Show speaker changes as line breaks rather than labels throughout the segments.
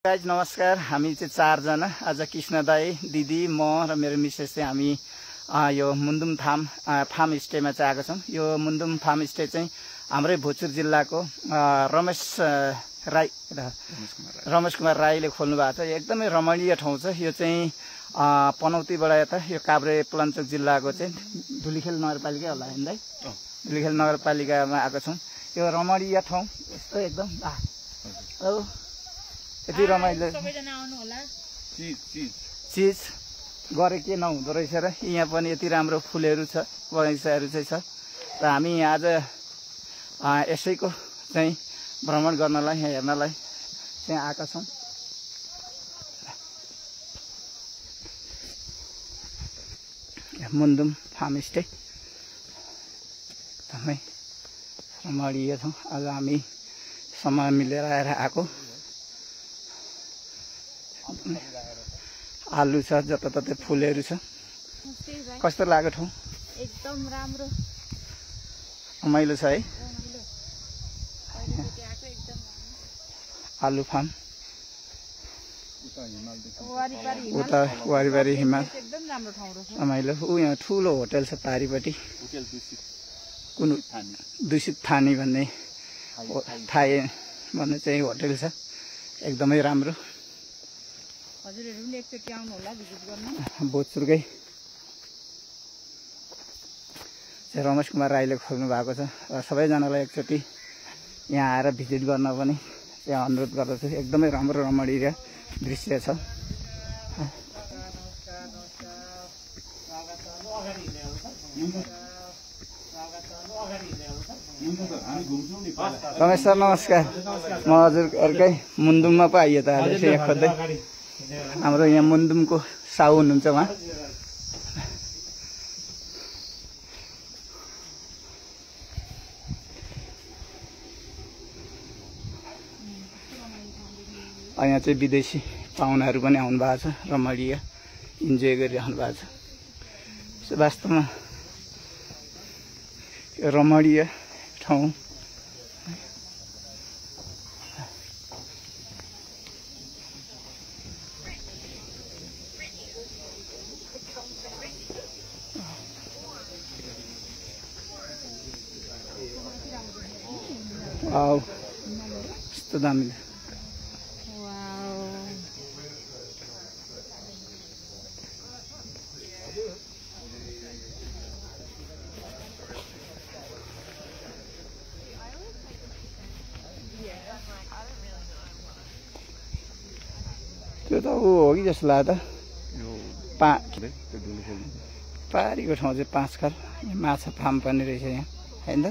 Guys नमस्कार। हामी चाहिँ चारजना आज कृष्ण दाई, दिदी, म र मेरो मिसेस चाहिँ हामी यो मुन्दुम फार्म स्टेमा चाहिँ आएको छौँ। यो मुन्दुम फार्म स्टे चाहिँ हाम्रै भोजपुर जिल्लाको रमेश कुमार राईले खोल्नु भएको छ। एकदमै रमणीय ठाउँ छ। यो चाहिँ पनौतीबाट यता यो काभ्रे पलाञ्चोक जिल्लाको चाहिँ धुलीखेल नगरपालिका होला होइन दाइ? धुलीखेल नगरपालिकामा आएको छौँ। यो रमणीय ठाउँ यस्तो एकदम यति रमाइलो चिज गरे के नहुँदो रहेछ र यहाँ पनि यति राम्रो फुलहरू छ, बगैँचाहरू चाहिँ छ। र हामी यहाँ आज यसैको चाहिँ भ्रमण गर्नलाई, यहाँ हेर्नलाई चाहिँ आएका छौँ। मुन्दुम फार्म स्टे एकदमै रमणीय छौँ। आज हामी समय मिलेर आएर आएको। आलु छ, जताततै फुलहरू छ। कस्तो लाग्यो ठाउँ?
एकदम राम्रो
रमाइलो छ है। आलु फार्म उता वारिपारि हिमाल रमाइलो। यहाँ ठुलो होटल छ पारिपट्टि, कुन दूषित थानी भन्ने थाई भन्ने चाहिँ होटल छ, एकदमै राम्रो।
हजुरहरु पनि एकचोटि आउनु होला भिजिट गर्न।
भोजपुरकै चाहिँ रमेश कुमार राईले खोल्नु भएको छ र सबैजनालाई एकचोटि यहाँ आएर भिजिट गर्न पनि यहाँ अनुरोध गर्दछु। एकदमै राम्रो रमणीय दृश्य छ। रमेश सर नमस्कार। म हजुरहरुकै मुन्दुममा पो आइयो त आज यहाँ खोज्दै। हाम्रो यहाँ मुन्दुमको साउ हुनुहुन्छ उहाँ। यहाँ चाहिँ विदेशी पाहुनाहरू पनि आउनु भएको छ, रमणीय इन्जोय गरिरहनु भएको छ। वास्तवमा रमणीय ठाउँ। वाउ, कस्तो दामी। त्यो त ऊ हो कि जस्तो लाग्यो त। पारीको ठाउँ चाहिँ पाँचखाल माछा फार्म पनि रहेछ यहाँ होइन त?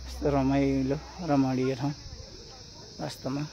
यस्तो रमाइलो रमणीय ठाउँ वास्तवमा।